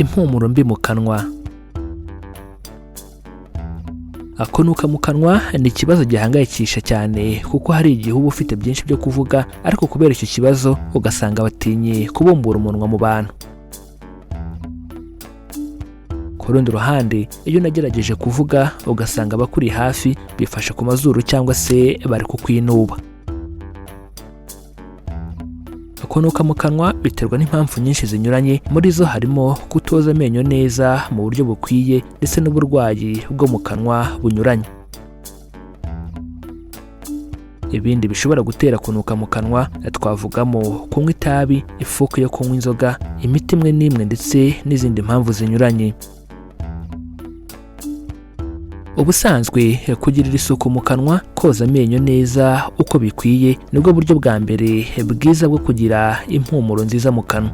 Impumuro mbi mu kanwa. Kunuka mu kanwa ni ikibazo gihangayikisha cyane, kuko hari igihe uba ufite byinshi byo kuvuga, ariko kubera icyo kibazo ugasanga batinye kubumbura umunwa mu bantu. Ku rundi ruhande, iyo unagerageje kuvuga ugasanga abakuri hafi bifashe ku mazuru cyangwa se bari kukwinuba. Kunuka mu kanwa biterwa n'impamvu nyinshi zinyuranye. Muri zo harimo kutoza amenyo neza mu buryo bukwiye, ndetse n'uburwayi bwo mu kanwa bunyuranye. Ibindi bishobora gutera kunuka mu kanwa twavugamo kunywa itabi, ifuku yo kunywa inzoga, imiti imwe n'imwe, ndetse n'izindi mpamvu zinyuranye. Ubusanzwe kugirira isuku mu kanwa, koza amenyo neza uko bikwiye, nibwo buryo bwa mbere bwiza bwo kugira impumuro nziza mu kanwa.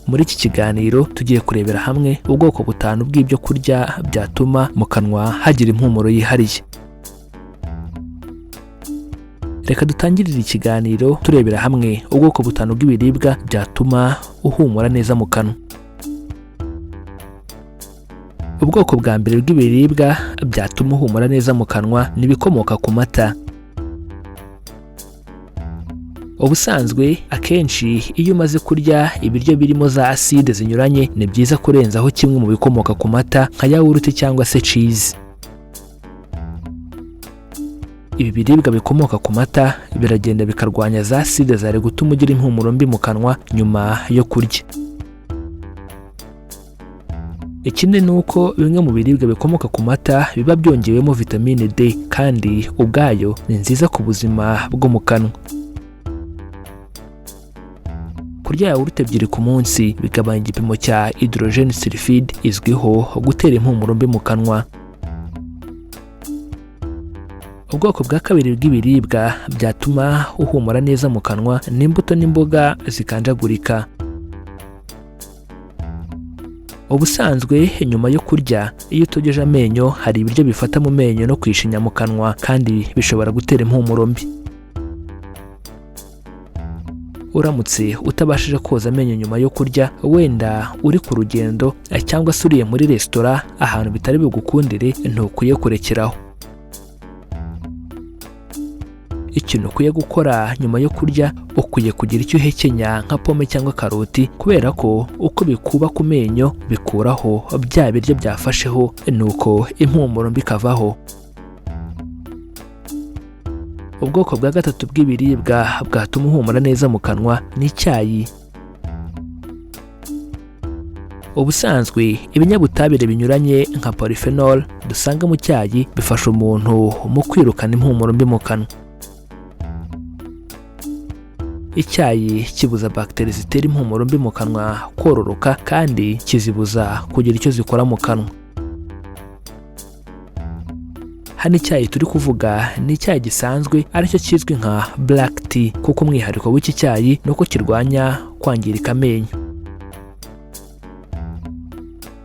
Muri iki kiganiro tugiye kurebera hamwe ubwoko butanu bw'ibyo kurya byatuma mu kanwa hagira impumuro yihariye. Reka dutangirire ikiganiro turebera hamwe ubwoko butanu bw'ibiribwa byatuma uhumura neza mu kanwa. Ubwoko bwa mbere bw'ibiribwa byatuma uhumura neza mu kanwa ni ibikomoka ku mata. Ubusanzwe akenshi iyo umaze kurya ibiryo birimo za aside zinyuranye, ni byiza kurenzaho kimwe mu bikomoka ku mata nka yawurute cyangwa se cheese. Ibi biribwa bikomoka ku mata biragenda bikarwanya za aside zari gutuma ugira impumuro mbi mu kanwa nyuma yo kurya. Ikindi ni uko bimwe mu biribwa bikomoka ku mata biba byongewemo vitamine D, kandi ubwayo ni nziza ku buzima bwo mu kanwa. Kurya yawurute ebyiri ku munsi bigabanya igipimo cya hydrogen sulfide izwiho gutera impumuro mbi mu kanwa. Ubwoko bwa kabiri bw'ibiribwa byatuma uhumura neza mu kanwa ni imbuto n'imboga zikanjagurika. Ubusanzwe nyuma yo kurya, iyo utogeje amenyo, hari ibiryo bifata mu menyo no kwishinya mu kanwa, kandi bishobora gutera impumuro mbi. Uramutse utabashije koza amenyo nyuma yo kurya, wenda uri ku rugendo cyangwa se uriye muri resitora ahantu bitari bugukundire, ntukwiye kurekeraho. Ikintu ukwiye gukora nyuma yo kurya, ukwiye kugira icyo uhekenya nka pome cyangwa karoti, kubera ko uko bikuba ku menyo bikuraho bya biryo byafasheho, nuko impumuro mbi ikavaho. Ubwoko bwa gatatu bw'ibiribwa bwatuma uhumura neza mu kanwa ni icyayi. Ubusanzwe ibinyabutabire binyuranye nka polyphenol dusanga mu cyayi bifasha umuntu mu kwirukana impumuro mbi mu kanwa. Icyayi kibuza bagiteri zitera impumuro mbi mu kanwa kororoka, kandi kizibuza kugira icyo zikora mu kanwa. Hano icyayi turi kuvuga ni icyayi gisanzwe, aricyo kizwi nka black tea, kuko umwihariko w'iki cyayi ni uko kirwanya kwangirika amenyo.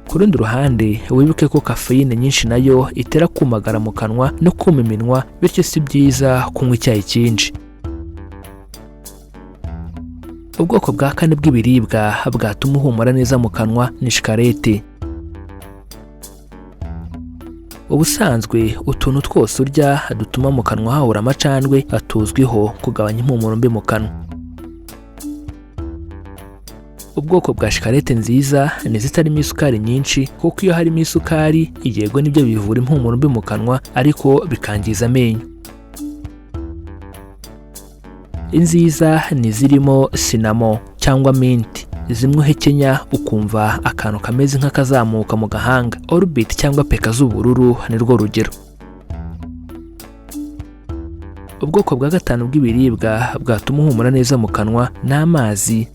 Ku rundi ruhande, wibuke ko kafeyine nyinshi nayo itera kumagara mu kanwa no kuma iminwa, bityo si byiza kunywa icyayi cyinshi. Ubwoko bwa kane bw'ibiribwa bwatuma uhumura neza mu kanwa ni shikarete. Ubusanzwe utuntu twose urya dutuma mu kanwa hahora amacandwe tuzwiho kugabanya impumuro mbi mu kanwa. Ubwoko bwa shikarete nziza ni izitarimo isukari nyinshi, kuko iyo harimo isukari, yego nibyo bivura impumuro mbi mu kanwa, ariko bikangiza amenyo. Inziza ni izirimo cinnamon cyangwa mint, zimwe uhekenya ukumva akantu kameze nk'akazamuka mu gahanga. Orbit cyangwa Peka z'ubururu ni rwo rugero. Ubwoko bwa gatanu bw'ibiribwa bwatuma uhumura neza mu kanwa ni amazi.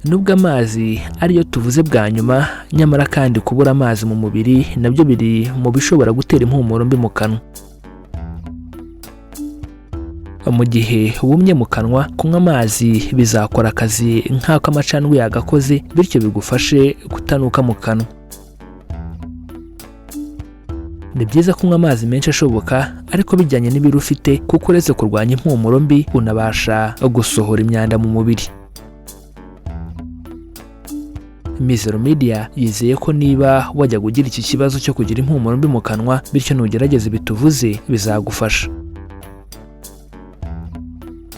Nubwo amazi ariyo tuvuze bwa nyuma, nyamara kandi kubura amazi mu mubiri nabyo biri mu bishobora gutera impumuro mbi mu kanwa. Mu gihe wumye mu kanwa, kunywa amazi bizakora akazi nk'ako amacandwe yagakoze, bityo bigufashe kutanuka mu kanwa. Ni byiza kunywa amazi menshi ashoboka, ariko bijyanye n'ibiro ufite, kuko uretse kurwanya impumuro mbi unabasha gusohora imyanda mu mubiri. Mizero Media yizeye ko niba wajya ugira iki kibazo cyo kugira impumuro mbi mu kanwa, bityo nugerageza bituvuze bizagufasha.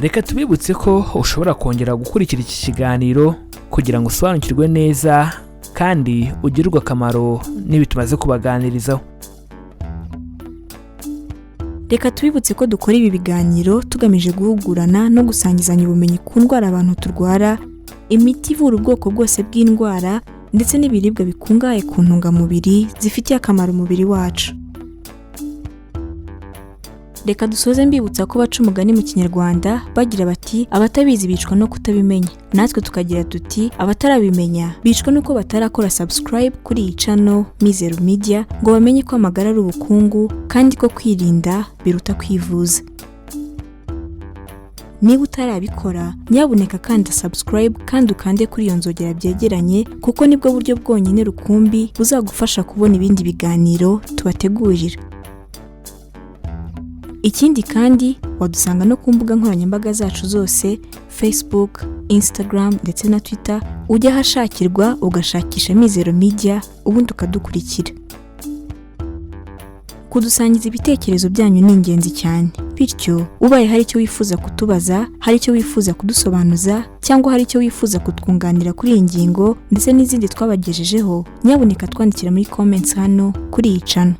Reka tubibutse ko ushobora kongera gukurikira iki kiganiro kugira ngo usobanukirwe neza kandi ugirirwe akamaro n'ibi tumaze kubaganirizaho. Reka tubibutse ko dukora ibi biganiro tugamije guhugurana no gusangizanya ubumenyi ku ndwara abantu turwara, imiti ivura ubwoko bwose bw'indwara, ndetse n'ibiribwa bikungahaye ku ntungamubiri zifitiye akamaro umubiri wacu. Reka dusoze mbibutsa ko baca umugani mu Kinyarwanda bagira bati abatabizi bicwa no kutabimenya, natwe tukagira tuti abatarabimenya bicwa nuko batarakora subscribe kuri iyi channel Mizero Media ngo bamenye ko amagara ari ubukungu kandi ko kwirinda biruta kwivuza. Niba utarabikora, nyabuneka kanda subscribe kandi ukande kuri iyo nzogera byegeranye, kuko nibwo buryo bwonyine rukumbi buzagufasha kubona ibindi biganiro tubategurira. Ikindi kandi wadusanga no ku mbuga nkoranyambaga zacu zose, Facebook, Instagram ndetse na Twitter, ujya ahashakirwa ugashakisha Mizero Media ubundi ukadukurikira. Kudusangiza ibitekerezo byanyu ni ingenzi cyane, bityo ubaye hari icyo wifuza kutubaza, hari icyo wifuza kudusobanuza, cyangwa hari icyo wifuza kutwunganira kuri iyi ngingo ndetse n'izindi twabagejejeho, nyabuneka twandikira muri comments hano kuri iyi channel.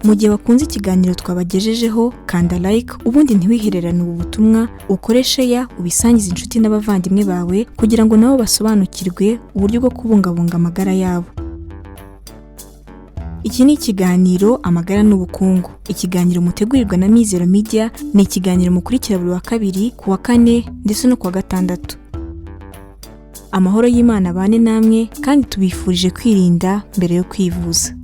Mu gihe wakunze ikiganiro twabagejejeho, kanda like, ubundi ntiwihererane ubu butumwa, ukore share, ubisangize inshuti n'abavandimwe bawe kugira ngo nabo basobanukirwe uburyo bwo kubungabunga amagara yabo. Iki ni ikiganiro Amagara n'Ubukungu, ikiganiro mutegurirwa na Mizero Media. Ni ikiganiro mukurikira buri wa kabiri, ku wa kane ndetse no ku wa gatandatu. Amahoro y'Imana abane namwe, kandi tubifurije kwirinda mbere yo kwivuza.